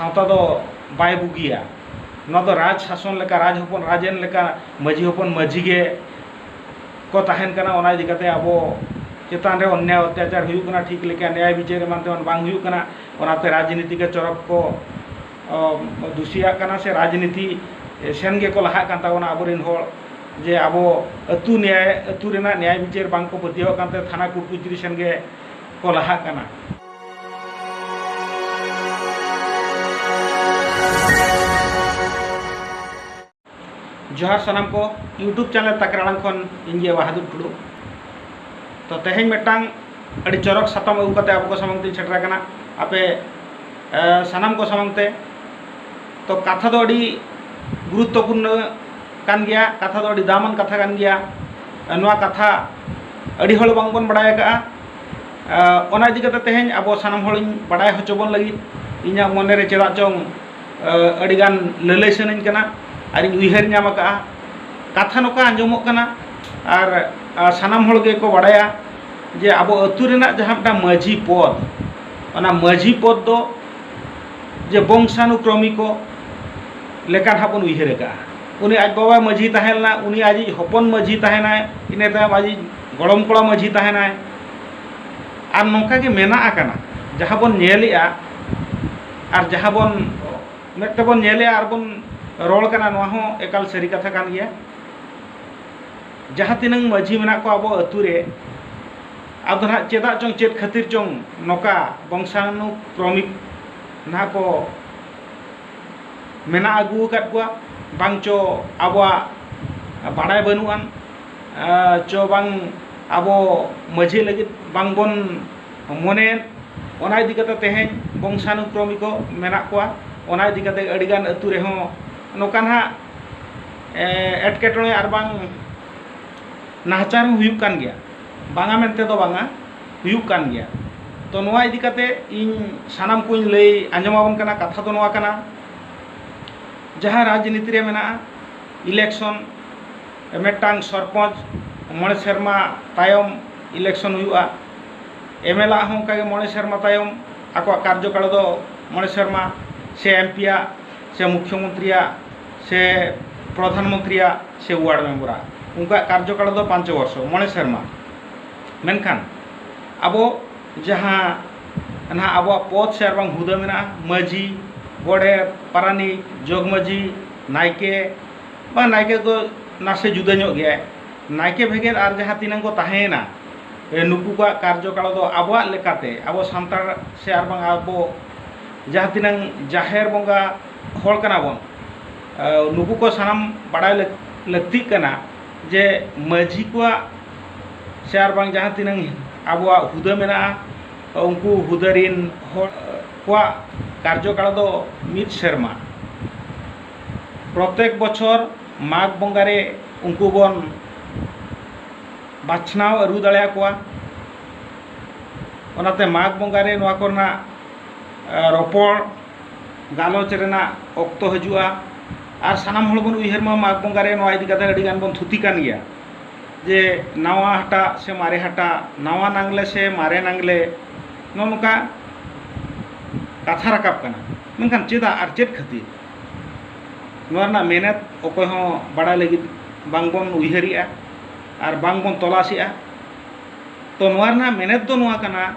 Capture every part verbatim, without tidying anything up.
ᱥᱟᱶᱛᱟ ᱫᱚ ᱵᱟᱭ ᱵᱩᱜᱤᱭᱟ᱾ ᱱᱚᱣᱟ ᱫᱚ ᱨᱟᱡᱽ ᱥᱟᱥᱚᱱ ᱞᱮᱠᱟ, ᱨᱟᱡᱽ ᱦᱚᱯᱚᱱ ᱨᱟᱡᱽ ᱮᱱ ᱞᱮᱠᱟ ᱢᱟᱹᱡᱷᱤ ᱦᱚᱯᱚᱱ ᱢᱟᱹᱡᱷᱤ ᱜᱮ ᱠᱚ ᱛᱟᱦᱮᱱ ᱠᱟᱱᱟ᱾ ᱚᱱᱟ ᱤᱫᱤ ᱠᱟᱛᱮ ᱟᱵᱚ ᱪᱮᱛᱟᱱ ᱨᱮ ᱚᱱᱱᱭᱟᱭ ᱚᱛᱛᱟᱪᱟᱨ ᱦᱩᱭᱩᱜ ᱠᱟᱱᱟ, ᱴᱷᱤᱠ ᱞᱮᱠᱟ ᱱᱮᱭᱟᱭ ᱵᱤᱪᱟᱹᱨ ᱮᱢᱟᱱ ᱛᱮᱢᱟᱱ ᱵᱟᱝ ᱦᱩᱭᱩᱜ ᱠᱟᱱᱟ᱾ ᱚᱱᱟᱛᱮ ᱨᱟᱡᱽᱱᱤᱛᱤ ᱜᱮ ᱪᱚᱨᱚᱠ ᱠᱚ, ᱚ, ᱫᱩᱥᱤᱭᱟᱜ ᱠᱟᱱᱟ ᱥᱮ ᱨᱟᱡᱽᱱᱤᱛᱤ ᱥᱮᱱ ᱜᱮᱠᱚ ᱞᱟᱦᱟᱜ ᱠᱟᱱ ᱛᱟᱵᱚᱱᱟ ᱟᱵᱚᱨᱮᱱ ᱦᱚᱲ, ᱡᱮ ᱟᱵᱚ ᱟᱹᱛᱩ ᱱᱮᱭᱟᱭ, ᱟᱹᱛᱩ ᱨᱮᱱᱟᱜ ᱱᱮᱭᱟᱭ ᱵᱤᱪᱟᱹᱨ ᱵᱟᱝ ᱠᱚ ᱯᱟᱹᱛᱭᱟᱹᱣᱟᱜ ᱠᱟᱱᱛᱮ ᱛᱷᱟᱱᱟ ᱠᱳᱨᱴ ᱠᱚᱪᱩᱨᱤ ᱥᱮᱱ ᱜᱮ ᱠᱚ ᱞᱟᱦᱟᱜ ᱠᱟᱱᱟ᱾ ᱡᱚᱦᱟᱨ ᱥᱟᱱᱟᱢ ᱠᱚ, YouTube ᱪᱮᱱᱮᱞ ᱛᱟᱠᱨᱟ ᱟᱲᱟᱝ ᱠᱷᱚᱱ ᱤᱧ ᱜᱮ ᱵᱟᱦᱟᱫᱩᱨ ᱴᱩᱰᱩ᱾ ᱛᱚ, ᱛᱮᱦᱮᱧ ᱢᱤᱫᱴᱟᱝ ᱟᱹᱰᱤ ᱪᱚᱨᱚᱠ ᱥᱟᱛᱟᱢ ᱟᱹᱜᱩ ᱠᱟᱛᱮ ᱟᱵᱚ ᱠᱚ ᱥᱟᱢᱟᱝ ᱛᱮᱧ ᱥᱮᱴᱮᱨ ᱟᱠᱟᱱᱟ, ᱟᱯᱮ, ᱮ, ᱥᱟᱱᱟᱢ ᱠᱚ ᱥᱟᱢᱟᱝ ᱛᱮ᱾ ᱛᱚ, ᱠᱟᱛᱷᱟ ᱫᱚ ᱟᱹᱰᱤ ᱜᱩᱨᱩᱛᱛᱚᱯᱩᱨᱱᱚ ᱠᱟᱱ ᱜᱮᱭᱟ, ᱠᱟᱛᱷᱟ ᱫᱚ ᱟᱹᱰᱤ ᱫᱟᱢᱟᱱ ᱠᱟᱛᱷᱟ ᱠᱟᱱ ᱜᱮᱭᱟ᱾ ᱱᱚᱣᱟ ᱠᱟᱛᱷᱟ ᱟᱹᱰᱤ ᱦᱚᱲ ᱵᱟᱝᱵᱚᱱ ᱵᱟᱲᱟᱭ ᱟᱠᱟᱜᱼᱟ᱾ ᱮ, ᱚᱱᱟ ᱤᱫᱤ ᱠᱟᱛᱮ ᱛᱮᱦᱮᱧ ᱟᱵᱚ ᱥᱟᱱᱟᱢ ᱦᱚᱲᱤᱧ ᱵᱟᱲᱟᱭ ᱦᱚᱪᱚ ᱵᱚᱱ ᱞᱟᱹᱜᱤᱫ ᱤᱧᱟᱹᱜ ᱢᱚᱱᱮᱨᱮ ᱪᱮᱫᱟᱜ ᱪᱚᱝ, ᱮ, ᱟᱹᱰᱤᱜᱟᱱ ᱞᱟᱹᱞᱟᱹᱭ ᱥᱟᱱᱟᱧ ᱠᱟᱱᱟ ᱟᱨᱤᱧ ᱩᱭᱦᱟᱹᱨ ᱧᱟᱢ ᱟᱠᱟᱜᱼᱟ᱾ ᱠᱟᱛᱷᱟ ᱱᱚᱝᱠᱟ ᱟᱸᱡᱚᱢᱚᱜ ᱠᱟᱱᱟ, ᱟᱨ, ᱟ, ᱥᱟᱱᱟᱢ ᱦᱚᱲ ᱜᱮᱠᱚ ᱵᱟᱲᱟᱭᱟ ᱡᱮ ᱟᱵᱚ ᱟᱹᱛᱩ ᱨᱮᱱᱟᱜ ᱡᱟᱦᱟᱸ ᱢᱤᱫᱴᱟᱝ ᱢᱟᱹᱡᱷᱤ ᱯᱚᱫᱽ, ᱚᱱᱟ ᱢᱟᱹᱡᱷᱤ ᱯᱚᱫᱽ ᱫᱚ ᱡᱮ ᱵᱚᱝᱥᱟᱱᱩᱠᱨᱚᱢᱤᱠᱚ ᱞᱮᱠᱟ ᱱᱟᱦᱟᱜ ᱵᱚᱱ ᱩᱭᱦᱟᱹᱨ ᱟᱠᱟᱜᱼᱟ᱾ ᱩᱱᱤ ᱟᱡ ᱵᱟᱵᱟᱭ ᱢᱟᱹᱡᱷᱤ ᱛᱟᱦᱮᱸ ᱞᱮᱱᱟ, ᱩᱱᱤ ᱟᱡᱤᱡ ᱦᱚᱯᱚᱱ ᱢᱟᱹᱡᱷᱤ ᱛᱟᱦᱮᱱᱟᱭ, ᱤᱱᱟᱹ ᱛᱟᱭᱚᱢ ᱟᱡᱤᱡ ᱜᱚᱲᱚᱢ ᱠᱚᱲᱟ ᱢᱟᱹᱡᱷᱤ ᱛᱟᱦᱮᱱᱟᱭ᱾ ᱟᱨ ᱱᱚᱝᱠᱟ ᱜᱮ ᱢᱮᱱᱟᱜ ᱟᱠᱟᱱᱟ, ᱡᱟᱦᱟᱸ ᱵᱚᱱ ᱧᱮᱞᱮᱜᱼᱟ ᱟᱨ ᱡᱟᱦᱟᱸ ᱵᱚᱱ ᱢᱮᱫ ᱛᱮᱵᱚᱱ ᱧᱮᱞᱮᱜᱼᱟ ᱟᱨ ᱵᱚᱱ ᱨᱚᱲ ᱠᱟᱱᱟ, ᱱᱚᱣᱟ ᱦᱚᱸ ᱮᱠᱟᱞ ᱥᱟᱹᱨᱤ ᱠᱟᱛᱷᱟ ᱠᱟᱱ ᱜᱮᱭᱟ᱾ ᱡᱟᱦᱟᱸ ᱛᱤᱱᱟᱹᱝ ᱢᱟᱹᱡᱷᱤ ᱢᱮᱱᱟᱜ ᱠᱚᱣᱟ ᱟᱵᱚ ᱟᱹᱛᱩ ᱨᱮ, ᱟᱫᱚ ᱱᱟᱦᱟᱜ ᱪᱮᱫᱟᱜ ᱪᱚᱝ, ᱪᱮᱫ ᱠᱷᱟᱹᱛᱤᱨ ᱪᱚᱝ ᱱᱚᱝᱠᱟ ᱵᱚᱝᱥᱟᱱᱩᱠᱨᱚᱢᱤᱠ ᱱᱟᱦᱟᱜ ᱠᱚ ᱢᱮᱱᱟᱜ ᱟᱹᱜᱩ ᱟᱠᱟᱫ ᱠᱚᱣᱟ, ᱵᱟᱝ ᱪᱚ ᱟᱵᱚᱣᱟᱜ ᱵᱟᱲᱟᱭ ᱵᱟᱹᱱᱩᱜ ᱟᱱ, ᱟ, ᱪᱚ ᱵᱟᱝ ᱟᱵᱚ ᱢᱟᱹᱡᱷᱤ ᱞᱟᱹᱜᱤᱫ ᱵᱟᱝ ᱵᱚᱱ ᱢᱚᱱᱮᱭᱮᱫ, ᱚᱱᱟ ᱤᱫᱤ ᱠᱟᱛᱮ ᱛᱮᱦᱮᱧ ᱵᱚᱝᱥᱟᱱᱩᱠᱨᱚᱢᱤᱠᱚ ᱢᱮᱱᱟᱜ ᱠᱚᱣᱟ᱾ ᱚᱱᱟ ᱤᱫᱤ ᱠᱟᱛᱮ ᱟᱹᱰᱤᱜᱟᱱ ᱟᱹᱛᱩ ᱨᱮᱦᱚᱸ ᱱᱚᱝᱠᱟ ᱱᱟᱦᱟᱜ, ᱮ, ᱮᱴᱠᱮᱴᱚᱬᱮ ᱟᱨ ᱵᱟᱝ ᱱᱟᱦᱟᱪᱟᱨ ᱦᱚᱸ ᱦᱩᱭᱩᱜ ᱠᱟᱱ ᱜᱮᱭᱟ, ᱵᱟᱝᱟ ᱢᱮᱱᱛᱮ ᱫᱚ ᱵᱟᱝᱟ, ᱦᱩᱭᱩᱜ ᱠᱟᱱ ᱜᱮᱭᱟ᱾ ᱛᱚ, ᱱᱚᱣᱟ ᱤᱫᱤ ᱠᱟᱛᱮ ᱤᱧ ᱥᱟᱱᱟᱢ ᱠᱚᱧ ᱞᱟᱹᱭ ᱟᱸᱡᱚᱢ ᱟᱵᱚᱱ ᱠᱟᱱᱟ᱾ ᱠᱟᱛᱷᱟ ᱫᱚ ᱱᱚᱣᱟ ᱠᱟᱱᱟ, ᱡᱟᱦᱟᱸ ᱨᱟᱡᱽᱱᱤᱛᱤ ᱨᱮ ᱢᱮᱱᱟᱜᱼᱟ, election, ᱢᱤᱫᱴᱟᱝ ᱥᱚᱨᱯᱚᱧᱪ ᱢᱚᱬᱮ ᱥᱮᱨᱢᱟ ᱛᱟᱭᱚᱢ election ᱦᱩᱭᱩᱜᱼᱟ, MLA ᱦᱚᱸ ᱚᱱᱠᱟᱜᱮ ᱢᱚᱬᱮ ᱥᱮᱨᱢᱟ ᱛᱟᱭᱚᱢ ᱟᱠᱚᱣᱟᱜ ᱠᱟᱨᱡᱚᱠᱟᱞ ᱫᱚ ᱢᱚᱬᱮ ᱥᱮᱨᱢᱟ, ᱥᱮ ᱮᱢ ᱯᱤᱭᱟᱜ, ᱥᱮ ᱢᱩᱠᱷᱭᱚᱢᱚᱱᱛᱨᱤᱭᱟᱜ, ᱥᱮ ᱯᱨᱚᱫᱷᱟᱱ ᱢᱚᱱᱛᱨᱤᱭᱟᱜ, ᱥᱮ ᱣᱟᱨᱰ ᱢᱮᱢᱵᱚᱨᱟᱜ᱾ ᱩᱱᱠᱩᱣᱟᱜ ᱠᱟᱨᱡᱚᱠᱟᱞ ᱫᱚ ᱯᱟᱸᱪ ᱵᱚᱨᱥᱚ, ᱢᱚᱬᱮ ᱥᱮᱨᱢᱟ᱾ ᱢᱮᱱᱠᱷᱟᱱ ᱟᱵᱚ ᱡᱟᱦᱟᱸ ᱱᱟᱦᱟᱜ ᱟᱵᱚᱣᱟᱜ ᱯᱚᱫᱽ ᱥᱮ ᱟᱨ ᱵᱟᱝ ᱦᱩᱫᱟᱹ ᱢᱮᱱᱟᱜᱼᱟ, ᱢᱟᱹᱡᱷᱤ, ᱜᱚᱰᱮᱛ, ᱯᱟᱨᱟᱱᱤᱠ, ᱡᱚᱜᱽ ᱢᱟᱹᱡᱷᱤ, ᱱᱟᱭᱠᱮ, ᱵᱟ ᱱᱟᱭᱠᱮ ᱫᱚ ᱱᱟᱥᱮ ᱡᱩᱫᱟᱹ ᱧᱚᱜ ᱜᱮᱭᱟᱭ, ᱱᱟᱭᱠᱮ ᱵᱷᱮᱜᱮᱫ ᱟᱨ ᱡᱟᱦᱟᱸ ᱛᱤᱱᱟᱹᱝ ᱠᱚ ᱛᱟᱦᱮᱸᱭᱮᱱᱟ, ᱮ, ᱱᱩᱠᱩ ᱠᱚᱣᱟᱜ ᱠᱟᱨᱡᱚᱠᱟᱞ ᱫᱚ ᱟᱵᱚᱣᱟᱜ ᱞᱮᱠᱟᱛᱮ, ᱟᱵᱚ ᱥᱟᱱᱛᱟᱲ ᱥᱮ ᱟᱨ ᱵᱟᱝ ᱟᱵᱚ ᱡᱟᱦᱟᱸ ᱛᱤᱱᱟᱹᱝ ᱡᱟᱦᱮᱨ ᱵᱚᱸᱜᱟ ᱦᱚᱲ ᱠᱟᱱᱟ ᱵᱚᱱ, ᱮ, ᱱᱩᱠᱩ ᱠᱚ ᱥᱟᱱᱟᱢ ᱵᱟᱲᱟᱭ ᱞᱟᱹᱠ-, ᱞᱟᱹᱠᱛᱤᱜ ᱠᱟᱱᱟ ᱡᱮ ᱢᱟᱹᱡᱷᱤ ᱠᱚᱣᱟᱜ ᱥᱮ ᱟᱨ ᱵᱟᱝ ᱡᱟᱦᱟᱸ ᱛᱤᱱᱟᱹᱝ ᱟᱵᱚᱣᱟᱜ ᱦᱩᱫᱟᱹ ᱢᱮᱱᱟᱜᱼᱟ, ᱩᱱᱠᱩ ᱦᱩᱫᱟᱹ ᱨᱤᱱ ᱦᱚᱲ ᱠᱚᱣᱟᱜ ᱠᱟᱨᱡᱚᱠᱟᱞ ᱫᱚ ᱢᱤᱫ ᱥᱮᱨᱢᱟ᱾ ᱯᱨᱚᱛᱮᱠ ᱵᱚᱪᱷᱚᱨ ᱢᱟᱜᱽ ᱵᱚᱸᱜᱟ ᱨᱮ ᱩᱱᱠᱩ ᱵᱚᱱ ᱵᱟᱪᱷᱱᱟᱣ ᱟᱹᱨᱩ ᱫᱟᱲᱮᱭᱟᱠᱚᱣᱟ᱾ ᱚᱱᱟᱛᱮ ᱢᱟᱜᱽ ᱵᱚᱸᱜᱟ ᱨᱮ ᱱᱚᱣᱟ ᱠᱚᱨᱮᱱᱟᱜ, ᱮ, ᱨᱚᱯᱚᱲ ᱜᱟᱞᱚᱪ ᱨᱮᱱᱟᱜ ᱚᱠᱛᱚ ᱦᱤᱡᱩᱜᱼᱟ᱾ ᱟᱨ ᱥᱟᱱᱟᱢ ᱦᱚᱲ ᱵᱚᱱ ᱩᱭᱦᱟᱹᱨ ᱢᱟ, ᱢᱟᱜᱽ ᱵᱚᱸᱜᱟ ᱨᱮ ᱱᱚᱣᱟ ᱤᱫᱤ ᱠᱟᱛᱮ ᱟᱹᱰᱤ ᱜᱟᱱ ᱵᱚᱱ ᱛᱷᱩᱛᱤ ᱠᱟᱱ ᱜᱮᱭᱟ ᱡᱮ ᱱᱟᱣᱟ ᱦᱟᱴᱟᱜ ᱥᱮ ᱢᱟᱨᱮ ᱦᱟᱴᱟᱜ, ᱱᱟᱣᱟ ᱱᱟᱝᱞᱮ ᱥᱮ ᱢᱟᱨᱮ ᱱᱟᱝᱞᱮ, ᱱᱚᱜᱼᱚ ᱱᱚᱝᱠᱟ ᱠᱟᱛᱷᱟ ᱨᱟᱠᱟᱵ ᱠᱟᱱᱟ᱾ ᱢᱮᱱᱠᱷᱟᱱ ᱪᱮᱫᱟᱜ ᱟᱨ ᱪᱮᱫ ᱠᱷᱟᱹᱛᱤᱨ? ᱱᱚᱣᱟ ᱨᱮᱱᱟᱜ ᱢᱮᱱᱮᱛ ᱚᱠᱚᱭ ᱦᱚᱸ ᱵᱟᱲᱟᱭ ᱞᱟᱹᱜᱤᱫ ᱵᱟᱝᱵᱚᱱ ᱩᱭᱦᱟᱹᱨᱮᱜᱼᱟ ᱟᱨ ᱵᱟᱝᱵᱚᱱ ᱛᱚᱞᱟᱥᱮᱜᱼᱟ᱾ ᱛᱚ ᱱᱚᱣᱟ ᱨᱮᱱᱟᱜ ᱢᱮᱱᱮᱛ ᱫᱚ ᱱᱚᱣᱟ ᱠᱟᱱᱟ,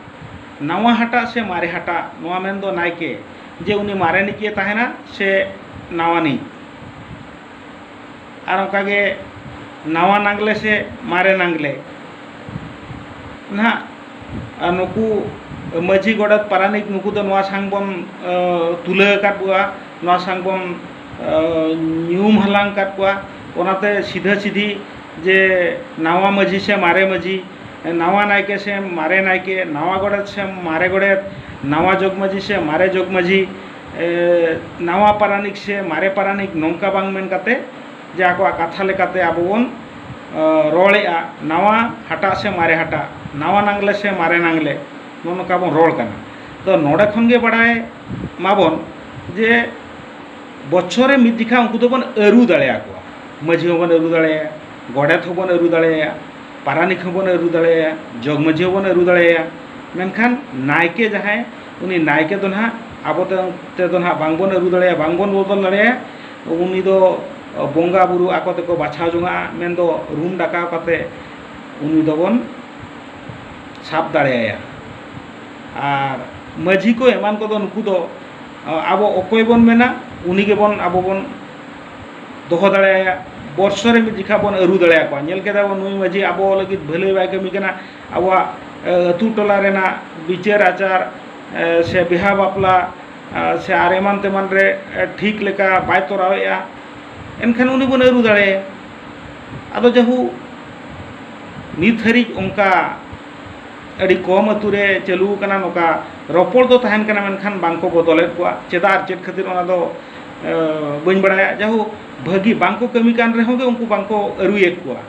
ᱱᱟᱣᱟ ᱦᱟᱴᱟᱜ ᱥᱮ ᱢᱟᱨᱮ ᱦᱟᱴᱟᱜ, ᱱᱚᱣᱟ ᱢᱮᱱᱫᱚ ᱱᱟᱭᱠᱮ, ᱡᱮ ᱩᱱᱤ ᱢᱟᱨᱮᱱᱤᱡ ᱜᱮ ᱛᱟᱦᱮᱱᱟ ᱥᱮ ᱱᱟᱣᱟᱱᱤᱡ᱾ ᱟᱨ ᱚᱱᱠᱟᱜᱮ ᱱᱟᱣᱟ ᱱᱟᱝᱞᱮ ᱥᱮ ᱢᱟᱨᱮ ᱱᱟᱝᱞᱮ ᱱᱟᱦᱟᱜ, ᱟᱨ ᱱᱩᱠᱩ ᱢᱟᱹᱡᱷᱤ, ᱜᱚᱰᱮᱛ, ᱯᱟᱨᱟᱱᱤᱠ, ᱱᱩᱠᱩ ᱫᱚ ᱱᱚᱣᱟ ᱥᱟᱝ ᱵᱚᱱ, ᱮ, ᱛᱩᱞᱟᱹ ᱟᱠᱟᱫ ᱠᱚᱣᱟ, ᱱᱚᱣᱟ ᱥᱟᱝ ᱵᱚᱱ, ᱮ, ᱧᱩᱢ ᱦᱟᱞᱟᱝ ᱟᱠᱟᱫ ᱠᱚᱣᱟ᱾ ᱚᱱᱟᱛᱮ ᱥᱤᱫᱷᱟᱹ ᱥᱤᱫᱷᱤ ᱡᱮ ᱱᱟᱣᱟ ᱢᱟᱹᱡᱷᱤ ᱥᱮ ᱢᱟᱨᱮ ᱢᱟᱹᱡᱷᱤ, ᱱᱟᱣᱟ ᱱᱟᱭᱠᱮ ᱥᱮ ᱢᱟᱨᱮ ᱱᱟᱭᱠᱮ, ᱱᱟᱣᱟ ᱜᱚᱰᱮᱛ ᱥᱮ ᱢᱟᱨᱮ ᱜᱚᱰᱮᱛ, ᱱᱟᱣᱟ ᱡᱚᱜᱽ ᱢᱟᱹᱡᱷᱤ ᱥᱮ ᱢᱟᱨᱮ ᱡᱚᱜᱽ ᱢᱟᱹᱡᱷᱤ, ᱮ, ᱱᱟᱣᱟ ᱯᱟᱨᱟᱱᱤᱠ ᱥᱮ ᱢᱟᱨᱮ ᱯᱟᱨᱟᱱᱤᱠ, ᱱᱚᱝᱠᱟ ᱵᱟᱝ ᱢᱮᱱ ᱠᱟᱛᱮ ᱡᱮ ᱟᱠᱚᱣᱟᱜ ᱠᱟᱛᱷᱟ ᱞᱮᱠᱟᱛᱮ ᱟᱵᱚ ᱵᱚᱱ, ᱮ, ᱨᱚᱲᱮᱜᱼᱟ, ᱱᱟᱣᱟ ᱦᱟᱴᱟᱜ ᱥᱮ ᱢᱟᱨᱮ ᱦᱟᱴᱟᱜ, ᱱᱟᱣᱟ ᱱᱟᱝᱞᱮ ᱥᱮ ᱢᱟᱨᱮ ᱱᱟᱝᱞᱮ, ᱱᱚᱜᱼᱚ ᱱᱚᱝᱠᱟ ᱵᱚᱱ ᱨᱚᱲ ᱠᱟᱱᱟ᱾ ᱛᱚ ᱱᱚᱰᱮ ᱠᱷᱚᱱ ᱜᱮ ᱵᱟᱲᱟᱭ ᱢᱟᱵᱚᱱ ᱡᱮ ᱵᱚᱪᱷᱚᱨ ᱨᱮ ᱢᱤᱫ ᱡᱮᱠᱷᱟ ᱩᱱᱠᱩ ᱫᱚᱵᱚᱱ ᱟᱹᱨᱩ ᱫᱟᱲᱮᱭᱟᱠᱚᱣᱟ᱾ ᱢᱟᱹᱡᱷᱤ ᱦᱚᱸᱵᱚᱱ ᱟᱹᱨᱩ ᱫᱟᱲᱮᱭᱟᱭᱟ, ᱜᱚᱰᱮᱛ ᱦᱚᱸᱵᱚᱱ ᱟᱹᱨᱩ ᱫᱟᱲᱮᱭᱟᱭᱟ, ᱯᱟᱨᱟᱱᱤᱠ ᱦᱚᱸᱵᱚᱱ ᱟᱹᱨᱩ ᱫᱟᱲᱮᱭᱟᱭᱟ, ᱡᱚᱜᱽ ᱢᱟᱹᱡᱷᱤ ᱦᱚᱸᱵᱚᱱ ᱟᱹᱨᱩ ᱫᱟᱲᱮᱭᱟᱭᱟ᱾ ᱢᱮᱱᱠᱷᱟᱱ ᱱᱟᱭᱠᱮ ᱡᱟᱦᱟᱸᱭ, ᱩᱱᱤ ᱱᱟᱭᱠᱮ ᱫᱚ ᱱᱟᱦᱟᱜ ᱟᱵᱚ ᱛᱮ-, ᱛᱮᱫᱚ ᱱᱟᱦᱟᱜ ᱵᱟᱝᱵᱚᱱ ᱟᱹᱨᱩ ᱫᱟᱲᱮᱭᱟᱜᱼᱟ, ᱵᱟᱝᱵᱚᱱ ᱵᱚᱫᱚᱞ ᱫᱟᱲᱮᱭᱟᱜᱼᱟ᱾ ᱩᱱᱤ ᱫᱚ ᱵᱚᱸᱜᱟ ᱵᱩᱨᱩ ᱟᱠᱚ ᱛᱮᱠᱚ ᱵᱟᱪᱷᱟᱣ ᱡᱚᱝᱟᱜᱼᱟ, ᱢᱮᱱᱫᱚ ᱨᱩᱢ ᱰᱟᱠᱟᱣ ᱠᱟᱛᱮ ᱩᱱᱤ ᱫᱚᱵᱚᱱ ᱥᱟᱵ ᱫᱟᱲᱮᱭᱟᱭᱟ᱾ ᱟᱨ ᱢᱟᱹᱡᱷᱤ ᱠᱚ ᱮᱢᱟᱱ ᱠᱚᱫᱚ ᱱᱩᱠᱩ ᱫᱚ, ᱟ, ᱟᱵᱚ ᱚᱠᱚᱭ ᱵᱚᱱ ᱢᱮᱱᱟ, ᱩᱱᱤ ᱜᱮᱵᱚᱱ, ᱟᱵᱚ ᱵᱚᱱ ᱫᱚᱦᱚ ᱫᱟᱲᱮᱭᱟᱭᱟ᱾ ᱵᱚᱨᱥᱚ ᱨᱮ ᱢᱤᱫ ᱡᱚᱠᱷᱟ ᱵᱚᱱ ᱟᱹᱨᱩ ᱫᱟᱲᱮᱭᱟᱠᱚᱣᱟ᱾ ᱧᱮᱞ ᱠᱮᱫᱟ ᱵᱚᱱ, ᱱᱩᱭ ᱢᱟᱹᱡᱷᱤ ᱟᱵᱚ ᱞᱟᱹᱜᱤᱫ ᱵᱷᱟᱹᱞᱟᱹᱭ ᱵᱟᱭ ᱠᱟᱹᱢᱤ ᱠᱟᱱᱟ, ᱟᱵᱚᱣᱟᱜ, ᱮ, ᱟᱹᱛᱩ ᱴᱚᱞᱟ ᱨᱮᱱᱟᱜ ᱵᱤᱪᱟᱹᱨ ᱟᱪᱟᱨ, ᱮ, ᱥᱮ ᱵᱤᱦᱟ ᱵᱟᱯᱞᱟ, ᱮ, ᱥᱮ ᱟᱨ ᱮᱢᱟᱱ ᱛᱮᱢᱟᱱ ᱨᱮ, ᱮ, ᱴᱷᱤᱠ ᱞᱮᱠᱟ ᱵᱟᱭ ᱛᱚᱨᱟᱣᱮᱫᱼᱟ, ᱮᱱᱠᱷᱟᱱ ᱩᱱᱤ ᱵᱚᱱ ᱟᱹᱨᱩ ᱫᱟᱲᱮᱭᱟᱭᱟ᱾ ᱟᱫᱚ ᱡᱟᱦᱩ ᱱᱤᱛ ᱦᱟᱹᱨᱤᱡ ᱚᱱᱠᱟ ᱟᱹᱰᱤ ᱠᱚᱢ ᱟᱹᱛᱩ ᱨᱮ ᱪᱟᱹᱞᱩ ᱟᱠᱟᱱᱟ, ᱱᱚᱝᱠᱟ ᱨᱚᱯᱚᱲ ᱫᱚ ᱛᱟᱦᱮᱱ ᱠᱟᱱᱟ, ᱢᱮᱱᱠᱷᱟᱱ ᱵᱟᱝᱠᱚ ᱵᱚᱫᱚᱞᱮᱫ ᱠᱚᱣᱟ᱾ ᱪᱮᱫᱟᱜ ᱟᱨ ᱪᱮᱫ ᱠᱷᱟᱹᱛᱤᱨ, ᱚᱱᱟ ᱫᱚ, ᱮ, ᱵᱟᱹᱧ ᱵᱟᱲᱟᱭᱟ᱾ ᱡᱟᱦᱩ ᱵᱷᱟᱹᱜᱤ ᱵᱟᱝᱠᱚ ᱠᱟᱹᱢᱤ ᱠᱟᱱ ᱨᱮᱦᱚᱸ ᱜᱮ ᱩᱱᱠᱩ ᱵᱟᱝᱠᱚ ᱟᱹᱨᱩᱭᱮᱫ ᱠᱚᱣᱟ᱾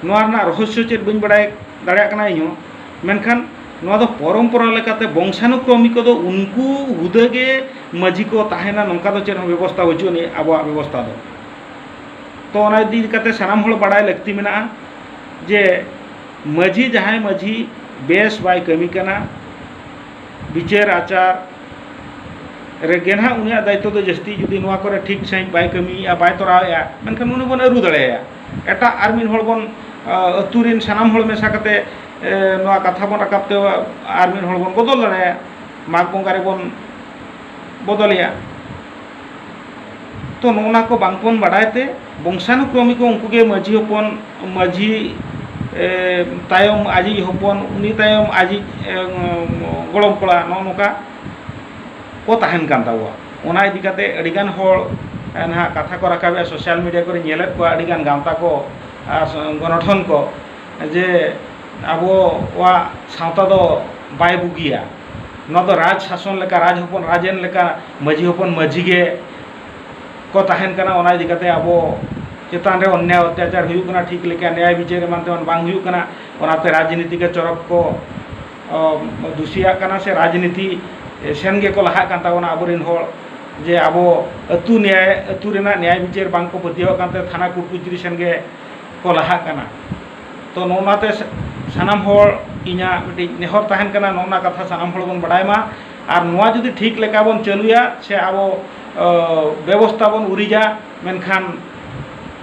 ᱱᱚᱣᱟ ᱨᱮᱱᱟᱜ ᱨᱚᱦᱚᱥᱭᱚ ᱪᱮᱫ ᱵᱟᱹᱧ ᱵᱟᱲᱟᱭ ᱫᱟᱲᱮᱭᱟᱜ ᱠᱟᱱᱟ ᱤᱧᱦᱚᱸ, ᱢᱮᱱᱠᱷᱟᱱ ᱱᱚᱣᱟ ᱫᱚ ᱯᱚᱨᱚᱢᱯᱚᱨᱟ ᱞᱮᱠᱟᱛᱮ ᱵᱚᱝᱥᱟᱱᱩᱠᱨᱚᱢᱤ ᱠᱚᱫᱚ ᱩᱱᱠᱩ ᱦᱩᱫᱟᱹ ᱜᱮ ᱢᱟᱹᱡᱷᱤ ᱠᱚ ᱛᱟᱦᱮᱱᱟ, ᱱᱚᱝᱠᱟ ᱫᱚ ᱪᱮᱫ ᱦᱚᱸ ᱵᱮᱵᱚᱥᱛᱷᱟ ᱵᱟᱹᱪᱩᱜ ᱟᱹᱱᱤᱡ ᱟᱵᱚᱣᱟᱜ ᱵᱮᱵᱚᱥᱛᱷᱟ ᱫᱚ᱾ ᱛᱚ, ᱚᱱᱟ ᱤᱫᱤ ᱠᱟᱛᱮ ᱥᱟᱱᱟᱢ ᱦᱚᱲ ᱵᱟᱲᱟᱭ ᱞᱟᱹᱠᱛᱤ ᱢᱮᱱᱟᱜᱼᱟ ᱡᱮ ᱢᱟᱹᱡᱷᱤ, ᱡᱟᱦᱟᱸᱭ ᱢᱟᱹᱡᱷᱤ ᱵᱮᱥ ᱵᱟᱭ ᱠᱟᱹᱢᱤ ᱠᱟᱱᱟ, ᱵᱤᱪᱟᱹᱨ ᱟᱪᱟᱨ ᱨᱮᱜᱮ ᱱᱟᱦᱟᱜ ᱩᱱᱤᱭᱟᱜ ᱫᱟᱭᱤᱛᱛᱚ ᱫᱚ ᱡᱟᱹᱥᱛᱤ᱾ ᱡᱩᱫᱤ ᱱᱚᱣᱟ ᱠᱚᱨᱮ ᱴᱷᱤᱠ ᱥᱟᱺᱦᱤᱡ ᱵᱟᱭ ᱠᱟᱹᱢᱤᱭᱮᱫᱼᱟ, ᱵᱟᱭ ᱛᱚᱨᱟᱣᱮᱫᱼᱟ, ᱢᱮᱱᱠᱷᱟᱱ ᱩᱱᱤ ᱵᱚᱱ ᱟᱹᱨᱩ ᱫᱟᱲᱮᱭᱟᱭᱟ᱾ ᱮᱴᱟᱜ ᱟᱨ ᱢᱤᱫ ᱦᱚᱲ ᱵᱚᱱ, ᱟ, ᱟᱹᱛᱩ ᱨᱮᱱ ᱥᱟᱱᱟᱢ ᱦᱚᱲ ᱢᱮᱥᱟ ᱠᱟᱛᱮ, ᱮ, ᱱᱚᱣᱟ ᱠᱟᱛᱷᱟ ᱵᱚᱱ ᱨᱟᱠᱟᱵ ᱛᱮ ᱟᱨ ᱢᱤᱫ ᱦᱚᱲ ᱵᱚᱱ ᱵᱚᱫᱚᱞ ᱫᱟᱲᱮᱭᱟᱭᱟ᱾ ᱢᱟᱜᱽ ᱵᱚᱸᱜᱟ ᱨᱮᱵᱚᱱ ᱵᱚᱫᱚᱞᱮᱭᱟ᱾ ᱛᱚ, ᱱᱚᱜᱼᱚ ᱱᱟ ᱠᱚ ᱵᱟᱝᱵᱚᱱ ᱵᱟᱰᱟᱭ ᱛᱮ, ᱵᱚᱝᱥᱟᱱᱩᱠᱨᱚᱢᱤ ᱠᱚ ᱩᱱᱠᱩ ᱜᱮ ᱢᱟᱹᱡᱷᱤ ᱦᱚᱯᱚᱱ, ᱢᱟᱹᱡᱷᱤ, ᱮ, ᱛᱟᱭᱚᱢ ᱟᱡᱤᱡ ᱦᱚᱯᱚᱱ, ᱩᱱᱤ ᱛᱟᱭᱚᱢ ᱟᱡᱤᱡ, ᱮ, ᱜᱚᱲᱚᱢ ᱠᱚᱲᱟ, ᱱᱚᱜᱼᱚ ᱱᱚᱝᱠᱟ ᱠᱚ ᱛᱟᱦᱮᱱ ᱠᱟᱱ ᱛᱟᱵᱚᱣᱟ᱾ ᱚᱱᱟ ᱤᱫᱤ ᱠᱟᱛᱮ ᱟᱹᱰᱤᱜᱟᱱ ᱦᱚᱲ, ᱮ, ᱱᱟᱦᱟᱜ ᱠᱟᱛᱷᱟ ᱠᱚ ᱨᱟᱠᱟᱵᱮᱜᱼᱟ, social media ᱠᱚᱨᱮ ᱧᱮᱞᱮᱫ ᱠᱚᱣᱟ, ᱟᱹᱰᱤᱜᱟᱱ ᱜᱟᱶᱛᱟ ᱠᱚ ᱟᱨ ᱥᱚ-, ᱜᱚᱱᱚᱴᱷᱚᱱ ᱠᱚ, ᱡᱮ ᱟᱵᱚᱣᱟᱜ ᱥᱟᱶᱛᱟ ᱫᱚ ᱵᱟᱭ ᱵᱩᱜᱤᱭᱟ, ᱱᱚᱣᱟ ᱫᱚ ᱨᱟᱡᱽ ᱥᱟᱥᱚᱱ ᱞᱮᱠᱟ, ᱨᱟᱡᱽ ᱦᱚᱯᱚᱱ ᱨᱟᱡᱽ ᱮᱱ ᱞᱮᱠᱟ, ᱢᱟᱹᱡᱷᱤ ᱦᱚᱯᱚᱱ ᱢᱟᱹᱡᱷᱤ ᱜᱮ ᱠᱚ ᱛᱟᱦᱮᱱ ᱠᱟᱱᱟ᱾ ᱚᱱᱟ ᱤᱫᱤ ᱠᱟᱛᱮ ᱟᱵᱚ ᱪᱮᱛᱟᱱ ᱨᱮ ᱚᱱᱱᱭᱟᱭ ᱚᱛᱛᱟᱪᱟᱨ ᱦᱩᱭᱩᱜ ᱠᱟᱱᱟ, ᱴᱷᱤᱠ ᱞᱮᱠᱟ ᱱᱮᱭᱟᱭ ᱵᱤᱪᱟᱹᱨ ᱮᱢᱟᱱ ᱛᱮᱢᱟᱱ ᱵᱟᱝ ᱦᱩᱭᱩᱜ ᱠᱟᱱᱟ᱾ ᱚᱱᱟᱛᱮ ᱨᱟᱡᱽᱱᱤᱛᱤ ᱜᱮ ᱪᱚᱨᱚᱠ ᱠᱚ, ᱚ, ᱫᱩᱥᱤᱭᱟᱜ ᱠᱟᱱᱟ, ᱥᱮ ᱨᱟᱡᱽᱱᱤᱛᱤ ᱥᱮᱱ ᱜᱮᱠᱚ ᱞᱟᱦᱟᱜ ᱠᱟᱱ ᱛᱟᱵᱚᱱᱟ ᱟᱵᱚᱨᱮᱱ ᱦᱚᱲ, ᱡᱮ ᱟᱵᱚ ᱟᱹᱛᱩ ᱱᱮᱭᱟᱭ, ᱟᱹᱛᱩ ᱨᱮᱱᱟᱜ ᱱᱮᱭᱟᱭ ᱵᱤᱪᱟᱹᱨ ᱵᱟᱝ ᱠᱚ ᱯᱟᱹᱛᱭᱟᱹᱣᱟᱜ ᱠᱟᱱᱛᱮ ᱛᱷᱟᱱᱟ ᱠᱳᱨᱴ ᱠᱚᱪᱟᱹᱨᱤ ᱥᱮᱱ ᱜᱮ ᱠᱚ ᱞᱟᱦᱟᱜ ᱠᱟᱱᱟ᱾ ᱛᱚ, ᱱᱚᱜᱼᱚ ᱱᱟᱛᱮ ᱥᱟ-, ᱥᱟᱱᱟᱢ ᱦᱚᱲ, ᱤᱧᱟᱹᱜ ᱢᱤᱫᱴᱤᱡ ᱱᱮᱦᱚᱨ ᱛᱟᱦᱮᱱ ᱠᱟᱱᱟ, ᱱᱚᱜᱼᱚ ᱱᱟ ᱠᱟᱛᱷᱟ ᱥᱟᱱᱟᱢ ᱦᱚᱲ ᱵᱚᱱ ᱵᱟᱰᱟᱭ ᱢᱟ᱾ ᱟᱨ ᱱᱚᱣᱟ ᱡᱩᱫᱤ ᱴᱷᱤᱠ ᱞᱮᱠᱟ ᱵᱚᱱ ᱪᱟᱹᱞᱩᱭᱟ ᱥᱮ ᱟᱵᱚ ᱵᱮᱵᱚᱥᱛᱟ ᱵᱚᱱ ᱩᱨᱤᱡᱟ, ᱢᱮᱱᱠᱷᱟᱱ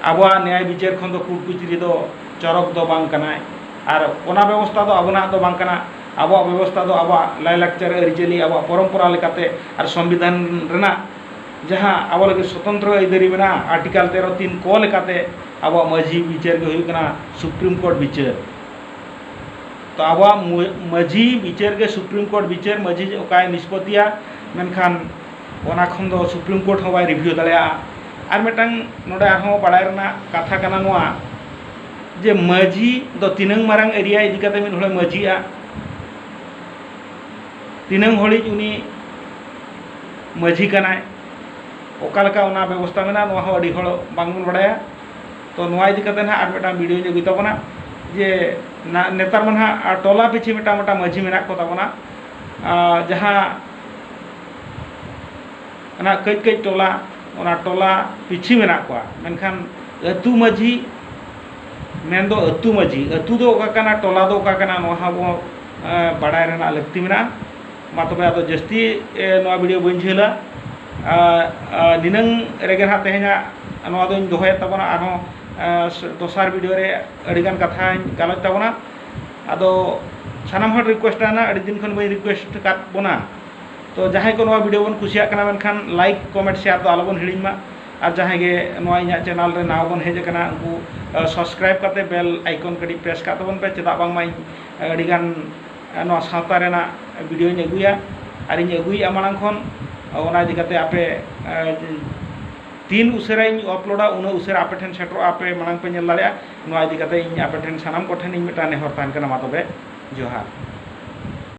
ᱟᱵᱚᱣᱟᱜ ᱱᱮᱭᱟᱭ ᱵᱤᱪᱟᱹᱨ ᱠᱷᱚᱱ ᱫᱚ ᱠᱩᱲ ᱠᱩᱪᱨᱤ ᱫᱚ ᱪᱚᱨᱚᱠ ᱫᱚ ᱵᱟᱝ ᱠᱟᱱᱟᱭ᱾ ᱟᱨ ᱚᱱᱟ ᱵᱮᱵᱚᱥᱛᱟ ᱫᱚ ᱟᱵᱚᱱᱟᱜ ᱫᱚ ᱵᱟᱝ ᱠᱟᱱᱟ᱾ ᱟᱵᱚᱣᱟᱜ ᱵᱮᱵᱚᱥᱛᱟ ᱫᱚ ᱟᱵᱚᱣᱟᱜ ᱞᱟᱭᱼᱞᱟᱠᱪᱟᱨ, ᱟᱹᱨᱤᱪᱟᱹᱞᱤ, ᱟᱵᱚᱣᱟᱜ ᱯᱚᱨᱚᱢᱯᱚᱨᱟ ᱞᱮᱠᱟᱛᱮ ᱟᱨ ᱥᱚᱝᱵᱤᱫᱷᱟᱱ ᱨᱮᱱᱟᱜ ᱡᱟᱦᱟᱸ ᱟᱵᱚ ᱞᱟᱹᱜᱤᱫ ᱥᱚᱛᱚᱱᱛᱨᱚ ᱟᱹᱭᱫᱟᱹᱨᱤ ᱢᱮᱱᱟᱜᱼᱟ, ᱟᱨᱴᱤᱠᱟᱞ ᱛᱮᱨᱚ ᱛᱤᱱ ᱠᱚ ᱞᱮᱠᱟᱛᱮ ᱟᱵᱚᱣᱟᱜ ᱢᱟᱹᱡᱷᱤ ᱵᱤᱪᱟᱹᱨ ᱜᱮ ᱦᱩᱭᱩᱜ ᱠᱟᱱᱟ ᱥᱩᱯᱨᱤᱢ ᱠᱳᱨᱴ ᱵᱤᱪᱟᱹᱨ᱾ ᱛᱚ ᱟᱵᱚᱣᱟᱜ ᱢᱟᱹᱡᱷᱤ ᱵᱤᱪᱟᱹᱨ ᱜᱮ ᱥᱩᱯᱨᱤᱢ ᱠᱳᱨᱴ ᱵᱤᱪᱟᱹᱨ, ᱢᱟᱹᱡᱷᱤ ᱚᱠᱟᱭ ᱱᱤᱥᱯᱚᱛᱤᱭᱟ, ᱢᱮᱱᱠᱷᱟᱱ ᱚᱱᱟ ᱠᱷᱚᱱ ᱫᱚ ᱥᱩᱯᱨᱤᱢ ᱠᱳᱨᱴ ᱦᱚᱸ ᱵᱟᱭ ᱨᱤᱵᱷᱤᱭᱩ ᱫᱟᱲᱮᱭᱟᱜᱼᱟ᱾ ᱟᱨ ᱢᱤᱫᱴᱟᱝ ᱱᱚᱰᱮ ᱟᱨᱦᱚᱸ ᱵᱟᱲᱟᱭ ᱨᱮᱱᱟᱜ ᱠᱟᱛᱷᱟ ᱠᱟᱱᱟ ᱱᱚᱣᱟ, ᱡᱮ ᱢᱟᱹᱡᱷᱤ ᱫᱚ ᱛᱤᱱᱟᱹᱝ ᱢᱟᱨᱟᱝ ᱮᱨᱤᱭᱟ ᱤᱫᱤ ᱠᱟᱛᱮ ᱢᱤᱫ ᱦᱚᱲᱮ ᱢᱟᱹᱡᱷᱤᱜᱼᱟ, ᱛᱤᱱᱟᱹᱝ ᱦᱚᱲᱤᱡ ᱩᱱᱤ ᱢᱟᱹᱡᱷᱤ ᱠᱟᱱᱟᱭ, ᱚᱠᱟ ᱞᱮᱠᱟ ᱚᱱᱟ ᱵᱮᱵᱚᱥᱛᱟ ᱢᱮᱱᱟᱜᱼᱟ, ᱱᱚᱣᱟ ᱦᱚᱸ ᱟᱹᱰᱤ ᱦᱚᱲ ᱵᱟᱝᱵᱚᱱ ᱵᱟᱲᱟᱭᱟ᱾ ᱛᱚ ᱱᱚᱣᱟ ᱤᱫᱤ ᱠᱟᱛᱮ ᱱᱟᱦᱟᱜ ᱟᱨ ᱢᱤᱫᱴᱟᱝ ᱵᱷᱤᱰᱤᱭᱳᱧ ᱟᱹᱜᱩᱭ ᱛᱟᱵᱚᱱᱟ, ᱡᱮ ᱱᱮᱛᱟᱨ ᱢᱟ ᱱᱟᱦᱟᱜ ᱴᱚᱞᱟ ᱯᱤᱪᱷᱤ ᱢᱤᱫᱴᱟᱝ ᱢᱤᱫᱴᱟᱝ ᱢᱟᱹᱡᱷᱤ ᱢᱮᱱᱟᱜ ᱠᱚ ᱛᱟᱵᱚᱱᱟ, ᱡᱟᱦᱟᱸ ᱚᱱᱟ ᱠᱟᱹᱡ ᱠᱟᱹᱡ ᱴᱚᱞᱟ, ᱚᱱᱟ ᱴᱚᱞᱟ ᱯᱤᱪᱷᱤ ᱢᱮᱱᱟᱜ ᱠᱚᱣᱟ, ᱢᱮᱱᱠᱷᱟᱱ ᱟᱹᱛᱩ ᱢᱟᱹᱡᱷᱤ ᱢᱮᱱᱫᱚ ᱟᱹᱛᱩ ᱢᱟᱹᱡᱷᱤ, ᱟᱹᱛᱩ ᱫᱚ ᱚᱠᱟ ᱠᱟᱱᱟ, ᱴᱚᱞᱟ ᱫᱚ ᱚᱠᱟ ᱠᱟᱱᱟ, ᱱᱚᱣᱟ ᱦᱚᱸ ᱟᱵᱚ ᱵᱟᱲᱟᱭ ᱨᱮᱱᱟᱜ ᱞᱟᱹᱠᱛᱤ ᱢᱮᱱᱟᱜᱼᱟ᱾ ᱢᱟ ᱛᱚᱵᱮ ᱟᱫᱚ ᱡᱟᱹᱥᱛᱤ ᱱᱚᱣᱟ ᱵᱷᱤᱰᱤᱭᱳ ᱵᱟᱹᱧ ᱡᱷᱟᱹᱞᱟ᱾ ᱱᱤᱱᱟᱹᱝ ᱨᱮᱜᱮ ᱱᱟᱦᱟᱜ ᱛᱮᱦᱮᱧᱟᱜ ᱱᱚᱣᱟ ᱫᱚᱧ ᱫᱚᱦᱚᱭᱮᱫ ᱛᱟᱵᱚᱱᱟ᱾ ᱟᱨᱦᱚᱸ ᱫᱚᱥᱟᱨ ᱵᱷᱤᱰᱤᱭᱳ ᱨᱮ ᱟᱹᱰᱤᱜᱟᱱ ᱠᱟᱛᱷᱟᱧ ᱜᱟᱞᱚᱪ ᱛᱟᱵᱚᱱᱟ᱾ ᱟᱫᱚ ᱥᱟᱱᱟᱢ ᱦᱚᱲ ᱨᱤᱠᱩᱭᱮᱥᱴ ᱛᱟᱦᱮᱱᱟ, ᱟᱹᱰᱤ ᱫᱤᱱ ᱠᱷᱚᱱ ᱵᱟᱹᱧ ᱨᱤᱠᱩᱭᱮᱥᱴ ᱟᱠᱟᱫ ᱵᱚᱱᱟ, ᱛᱚ ᱡᱟᱦᱟᱸᱭ ᱠᱚ ᱱᱚᱣᱟ ᱵᱷᱤᱰᱤᱭᱳ ᱵᱚᱱ ᱠᱩᱥᱤᱭᱟᱜ ᱠᱟᱱᱟ, ᱢᱮᱱᱠᱷᱟᱱ ᱞᱟᱭᱤᱠ, ᱠᱚᱢᱮᱱᱴ, ᱥᱮᱭᱟᱨ ᱫᱚ ᱟᱞᱚᱵᱚᱱ ᱦᱤᱲᱤᱧ ᱢᱟ᱾ ᱟᱨ ᱡᱟᱦᱟᱸᱭ ᱜᱮ ᱱᱚᱣᱟ ᱤᱧᱟᱹᱜ ᱪᱮᱱᱮᱞ ᱨᱮ ᱱᱟᱣᱟ ᱵᱚᱱ ᱦᱮᱡ ᱟᱠᱟᱱᱟ, ᱩᱱᱠᱩ ᱥᱟᱵᱥᱠᱨᱟᱭᱤᱵ ᱠᱟᱛᱮ ᱵᱮᱞ ᱟᱭᱠᱚᱱ ᱠᱟᱹᱴᱤᱡ ᱯᱨᱮᱥ ᱠᱟᱜ ᱛᱟᱵᱚᱱ ᱯᱮ᱾ ᱪᱮᱫᱟᱜ ᱵᱟᱝᱢᱟ ᱤᱧ ᱟᱹᱰᱤᱜᱟᱱ ᱱᱚᱣᱟ ᱥᱟᱶᱛᱟ ᱨᱮᱱᱟᱜ ᱵᱷᱤᱰᱤᱭᱳᱧ ᱟᱹᱜᱩᱭᱟ ᱟᱨᱤᱧ ᱟᱹᱜᱩᱭᱮᱫᱼᱟ ᱢᱟᱲᱟᱝ ᱠᱷᱚᱱ᱾ ᱚᱱᱟ ᱤᱫᱤ ᱠᱟᱛᱮ ᱟᱯᱮ ᱛᱤᱱ ᱩᱥᱟᱹᱨᱟᱧ ᱟᱯᱞᱳᱰᱟ, ᱩᱱᱟᱹᱜ ᱩᱥᱟᱹᱨᱟ ᱟᱯᱮ ᱴᱷᱮᱱ ᱥᱮᱴᱮᱨᱚᱜᱼᱟ, ᱟᱯᱮ ᱢᱟᱲᱟᱝ ᱯᱮ ᱧᱮᱞ ᱫᱟᱲᱮᱭᱟᱜᱼᱟ᱾ ᱱᱚᱣᱟ ᱤᱫᱤ ᱠᱟᱛᱮ ᱤᱧ ᱟᱯᱮ ᱴᱷᱮᱱ, ᱥᱟᱱᱟᱢ ᱠᱚᱴᱷᱮᱱ ᱤᱧ ᱢᱤᱫᱴᱟᱝ ᱱᱮᱦᱚᱨ ᱛᱟᱦᱮᱱ ᱠᱟᱱᱟ᱾ ᱢᱟ ᱛᱚᱵᱮ ᱡᱚᱦᱟᱨ᱾